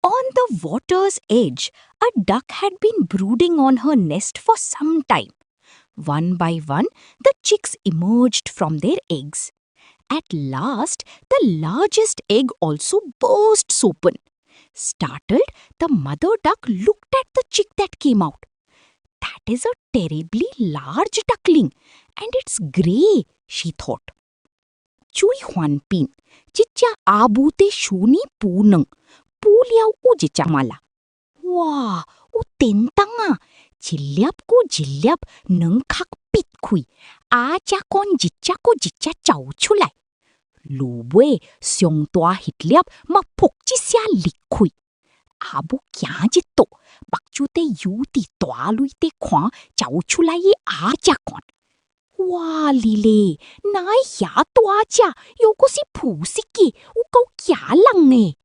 On the water's edge, a duck had been brooding on her nest for some time. One by one, the chicks emerged from their eggs. At last, the largest egg also bursts open. Startled, the mother duck looked at the chick that came out. "That is a terribly large duckling, and it's grey," she thought. 水環邊，一隻鴨母佇泅呢孵卵，孵了有一隻嘛啦。哇，有電筒啊！一粒閣一粒卵殼煏開，鴨仔管一隻閣一隻走出來。落尾上大彼粒嘛噗一聲裂開。鴨母驚一蹛，目睭佇游佇大淚佇看走出來的鴨仔管。哇哩咧，哪會遐大隻，猶閣是膚色的，有夠驚人的。